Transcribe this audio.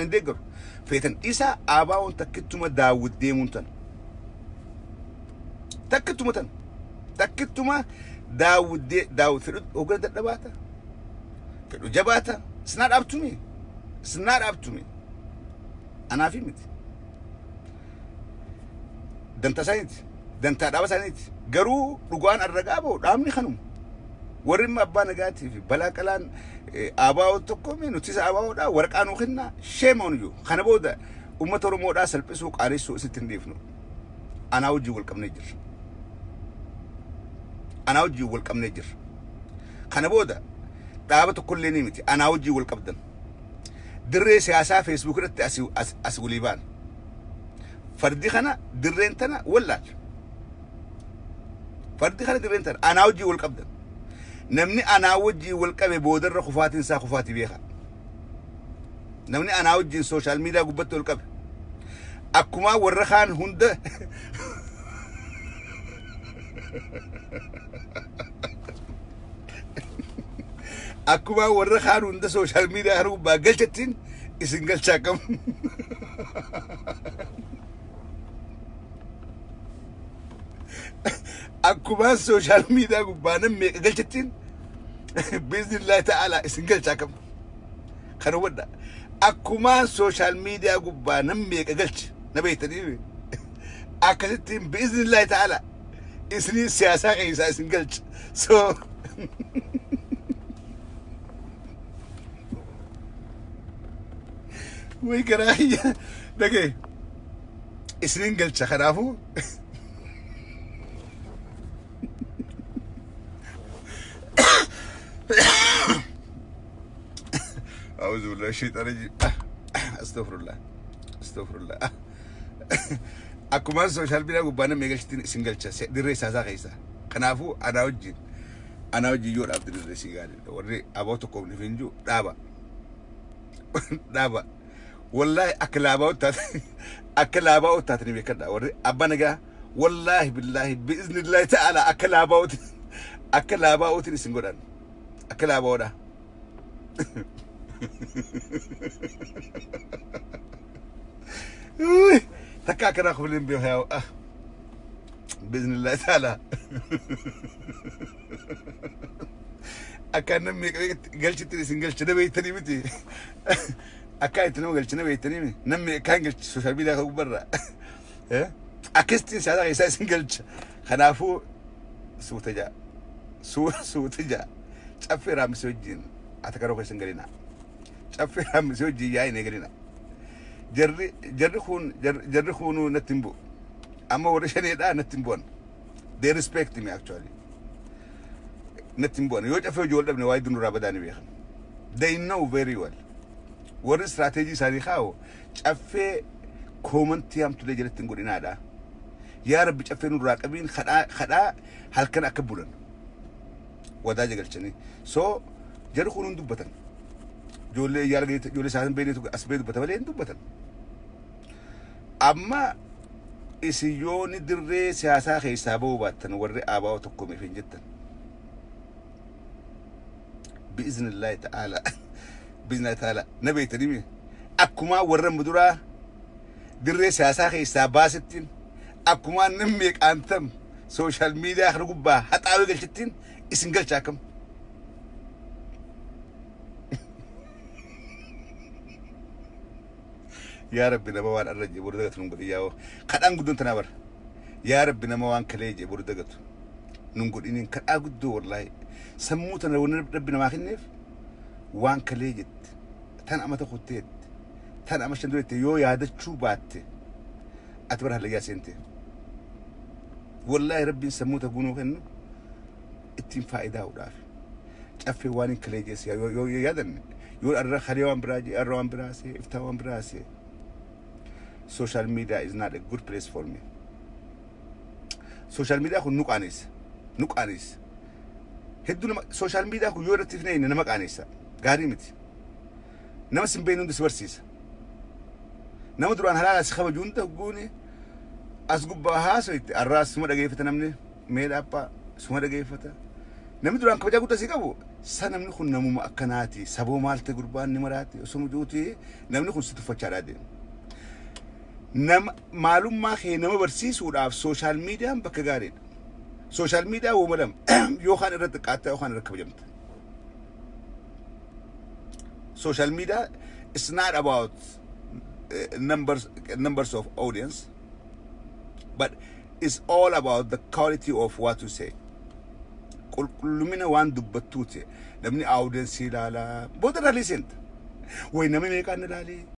Hin deeggaru. Feetan dhiisaa ABO'n takkittuma Daawwit deemuun tana. Takkittuma tana. Takkittuma Daawwit dee Daawwit fedhu hoggana dadhabaata. Fedhu jabaata. Isinaa dhaabtumi. Isinaa dhaabtumi. Anaafi miti. Dantaa isaaniiti. Dantaa dhaaba isaaniiti. Garuu dhugaan arragaa bahu dhaabni kanuma. Warri immoo abbaa nagaatii fi balaa qalaan ABO tokko nuti isa ABOdha waraqaa nuu kennaa shame on you. Kana booda uummata Oromoodhaa salphisuu qaanessuu isitti hin dhiifnu. Anaa wajjin wal qabnee jirra. Anaa wajjin wal qabnee jirra. Kana booda dhaaba tokkollee ni miti. Anaa wajjin wal qabdan. Dirree siyaasaa Facebook irratti asi as, as walii baana. Fardi kana dirreen tana wallaal. Fardi kana dirreen tana anaa wajjin wal qabdan. Namni anaa wajjin wal qabe boodarra kufaatiin isaa kufaatii beeka. Namni anaa wajjin sooshaal miidiyaa gubbatti wal qabe. Akkumaa warra kaan hunda akkumaa warra kaan hunda sooshaal miidiyaa kana gubbaa galchattiin isin galchaa kam. Akkumaan sooshaal miidiyaa gubbaa nam meeqa galchattiin biiznillaahi ta'aalaa isin galchaa kam. Kan hubadha. Akkumaan sooshaal miidiyaa gubbaa nam meeqa galche na beektanii akkasittiin biiznillaahi ta'aalaa isinii siyaasaa keessaa isin galcha. So way garaa kiyya dhagee isiniin galcha kanaafuu أعوذ بالله الشيطان الرجيم أستغفر الله أستغفر الله Akkumaan sooshaal miidiyaa gubbaa namni galchitiin isin galcha dirree siyaasaa keessa. Kanaafuu anaa wajjin yoo dhaabde dirree sii gaariidha. Warri aboo tokkoof ni finju dhaaba. Dhaaba. Wallaahi akka laabaa taate akka laabaa taate ni beekadha. Warri abbaa nagaa wallaahi billaahi bi'iznillaahi ta'ala akka laabaa akka laabaa ootiin isin godhan. Akka laabaa oodha. Takka akkanaa kufliin beeku yaa bi'iznillaahi ta'ala. Akka namni galchitti isin galcha na beektanii miti. Akka itti nama galcha na beektanii miti. Namni akkaan galchi sooshaal miidiyaa kan gubbarra. Akkasitti siyaasaa keessaa isin galcha. Kanaafuu suuta jaa. Suuta jaa. Caffee raammisee wajjin ata karoo keessan galina. Caffee raammisee wajjin yaa'in eegalina. Jarri kun jarri kunuu natti hin bu'u. Amma warri shaneedhaa natti hin bu'an. They respect me actually. Natti hin bu'an. Yoo caffee hojii wal dhabne waa'ee dunuraa badaa ni beekan. They know very well. Warri istirateejii isaanii kaa'u caffee koomantii hamtulee jalatti hin godhinaadha. Yaa Rabbi caffee nurraa qabiin kadhaa kadhaa halkan akka bulan. Wadaa jagalchanii. So jarri kun hin dubbatan. Ijoollee yaala ijoollee isaan beeknetu as bee dubbata malee hin dubbatan. Amma isin yooni dirree siyaasaa keessaa ba'uu baattan warri ABO tokko meef hin jettan. Bi'iznillaahi ta'ala. Bi'iznillaahi ta'ala. Na beektanii mi? Akkumaa warra muduraa dirree siyaasaa keessaa baasettiin akkumaa namni meeqaan tam sooshaal miidiyaa kana gubbaa haxaawee galchittiin isin galcha akkam. Yaa Rabbi nama waan arra jee boru dagatu nun godhin yaa kadhaan guddoon tanaa bara. Yaa Rabbi nama waan kalee jee boru dagatu nun godhiniin kadhaa guddoo wallaahi sammuu tana wanni Rabbi namaa kenneef waan kalee jette tan amata kutteette tan ama shan durette yoo yaadachuu baatte ati bara hallayyaa seente. Wallaahi Rabbiin sammuu ta gunuu kennu ittiin faayidaa'uudhaaf. Caffee waan hin kalee jeesse yoo yaadanne yoo arra kalee waan biraa jee arra waan biraa see iftaa waan biraa see. Social media is not a good place for me. Social media kun nu qaaneessa. Nu qaaneessa. Hedduu nama social media kun yoo irratti hin nama qaaneessa. Gaarii miti. Nama sin beekne hundi si barsiisa. Nama duraan halaala si kabaju hunda guuni as gubbaa haasoitti arraa suma dhageeffata namni mee dhaabbaa suma dhageeffata. Namni duraan kabajaa guddaa si qabu Sa namni kun namuma akkanaati, saboo maal ta'e, gurbaan ni maraati osoo mujuuti, namni kun si tuffachaadhaa deema. Nama maalummaa kee nama barsiisuudhaaf social mediaan bakka gaariidha. Social media wooma lama, yookaan irra xiqqaatta yookaan irra kabajamta. Social media is not about numbers of audience, but it's all about the quality of what you say. Qulqullumina waan dubbattuuti. Namni audience ilaalaa booda irraa seenta. Wayi, namni meeqaan ilaalee?